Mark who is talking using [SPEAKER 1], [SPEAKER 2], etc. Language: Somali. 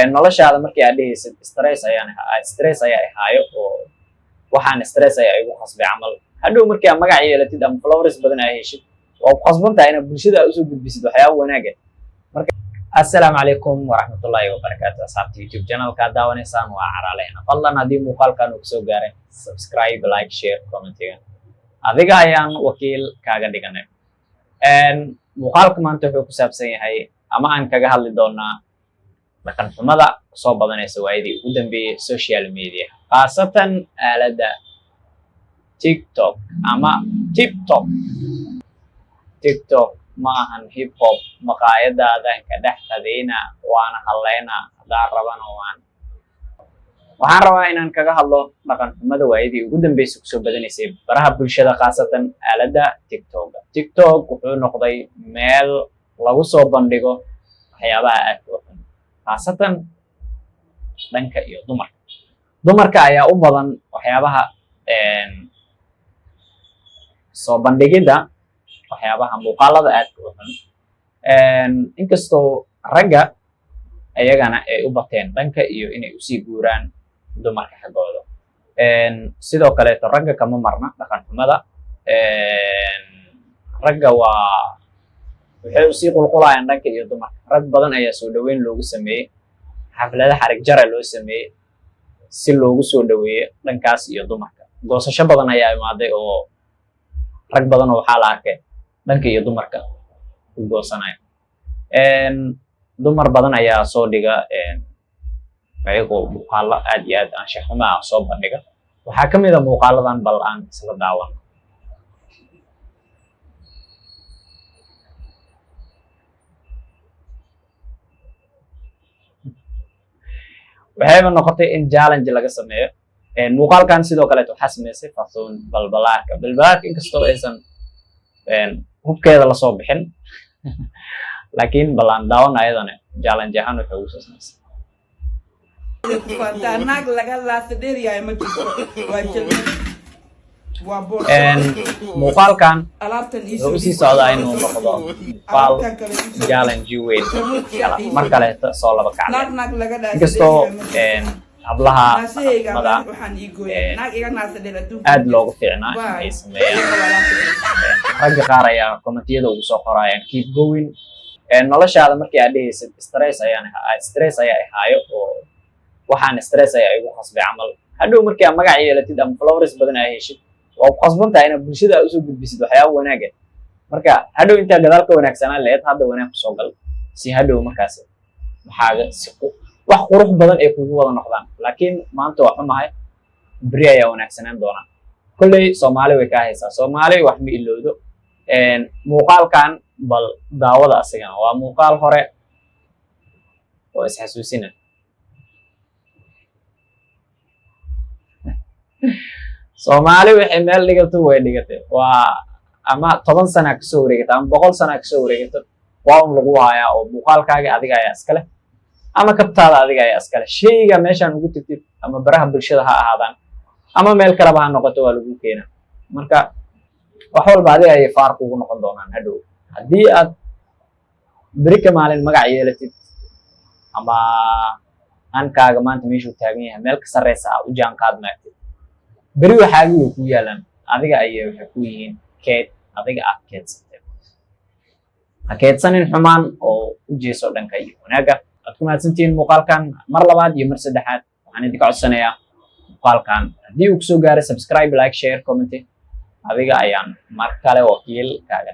[SPEAKER 1] Noloshaada markii aad dhehaysid stress ayaan stress ayaa ihaayo oo waxaan stress ayaa igu khasbay camal, hadhow markii aad magac yeelatid ama followers badan aa heshid, waa ku khasban tahay inaad bulshada aad usoo gudbisid waxyaaba wanaaga. Marka assalaamu calaykum waraxmatullaahi wabarakaatu, asxaabta YouTube channelka aad daawanaysaan waa Caraalehna. Fadlan haddii muuqaalkan uu kusoo gaaray, subscribe, like, share, commentiga adiga ayaan wakiil kaaga dhiganay. Muuqaalka maanta wuxuu ku saabsan yahay ama aan kaga hadli doonaa dhaqan xumada soo badanaysa waayadii ugu dambeeyey social media, khaasatan aaladda TikTok ama TikTok. TikTok ma ahan hip hop. Maqaayadaadan ka dhex qadayna waana hadlayna haddaan rabana. Waxaan rabaa inaan kaga hadlo dhaqan xumada waayadii ugu dambeysay kusoo badanaysay baraha bulshada, khaasatan aaladda TikTok. TikTok wuxuu noqday meel lagu soo bandhigo waxyaabaha aadka u xun, khaasatan dhanka iyo dumarka. Dumarka ayaa u badan waxyaabaha soo bandhigidda waxyaabaha muuqaalada aadka u xun, inkastoo ragga ayagana ay u bateen dhanka iyo inay usii guuraan dumarka xaggooda. Sidoo kaleeto ragga kama marna dhaqan xumada. Ragga waa waxay usii qulqulayaan dhanka iyo dumarka. Rag badan ayaa soo dhaweyn loogu sameeyey, xaflada xarig jara loo sameeyey si loogu soo dhaweeyo dhankaas iyo dumarka. Goosasho badan ayaa imaaday oo rag badan oo waxaa la arkay dhanka iyo dumarka u goosanaya. Dumar badan ayaa soo dhiga ayagoo muuqaalo aad iyo aad anshax xumo ah soo bandhiga. Waxaa ka mid a muuqaaladan, bal aan isla daawano. Waxayba noqotay in challenge laga sameeyo muuqaalkan. Sidoo kaleeto waxaa sameysay Fartuun Balbalaarka. Balbalaarka inkastoo aysan hubkeeda lasoo bixin, laakiin bal aan daawana ayadana challenge ahaan waxay ugu soo samaysay.
[SPEAKER 2] Ku faantaa naag laga laasa dheeryahay ma jirto, waa jalmad, waa boorso.
[SPEAKER 1] Muuqaalkan
[SPEAKER 2] alaabtan ii
[SPEAKER 1] wuxuu usii socdaa inuu noqdo muuqaal
[SPEAKER 2] alaabtan kale ii soo
[SPEAKER 1] challenge weyn mar kaleeto soo laba kacday,
[SPEAKER 2] naag naag laga dhaasa
[SPEAKER 1] inkastoo
[SPEAKER 2] dheeryahay ma jirto.
[SPEAKER 1] Hablaha
[SPEAKER 2] Naasahayga
[SPEAKER 1] dhaqamada
[SPEAKER 2] waxaan ii gooyay naag iga naasa dheer adduunka
[SPEAKER 1] aad loogu fiicnaa in ay sameeyaan. Ragga qaar ayaa commentiyada ugu soo qorayaan "keep going". Noloshaada markii aad dhehaysid stress ayaan stress ayaa ihaayo oo waxaan stress ayaa igu khasbay camal, hadhow markii aad magac yeelatid ama followers badan aa heshid, waa ku khasban tahay inaad bulshada aad usoo gudbisid waxyaaba wanaaga. Marka hadhow intaa gadaal ka wanaagsanaan lahayd, hadda wanaag kusoo gal si hadhow markaas waxaaga si wax qurux badan ay kugu wada noqdaan. Laakiin maanta waa xumahay, beri ayaa wanaagsanaan doonaa. Kolley Soomaali way kaa haysaa, Soomaali wax ma ilowdo. Muuqaalkan bal daawada, asigana waa muuqaal hore oo isxasuusina. Soomaali waxay meel dhigato way dhigatay. Waa ama 10 sana kasoo wareegato ama 100 sana kasoo wareegato, waa un lagu hayaa oo muuqaalkaaga adiga ayaa iskale ama kabtaada adiga ayaa iskale. Shayga meeshaan ugu tagtid, ama baraha bulshada ha ahaadaan ama meel kaleba ha noqoto, waa lagu keenaa. Marka wax walba adiga ayay faar kugu noqon doonaan hadhow haddii aad beri ka maalin magac yeelatid ama hankaaga maanta meeshuu taagan yahay meel ka sarreysa aad u jaan qaad maagtid, beri waxaagi way ku yaalaan, adiga ayay waxay ku yihiin keed adiga aad keedsatay. Ha keedsanin xumaan oo u jeeso dhanka iyo wanaagga. Waad ku mahadsantihiin muuqaalkan. Mar labaad iyo mar saddexaad waxaan idinka codsanayaa, muuqaalkan haddii uu kusoo gaaray, subscribe, like, share, comment. Adiga ayaan mar kale wakiil kaaga.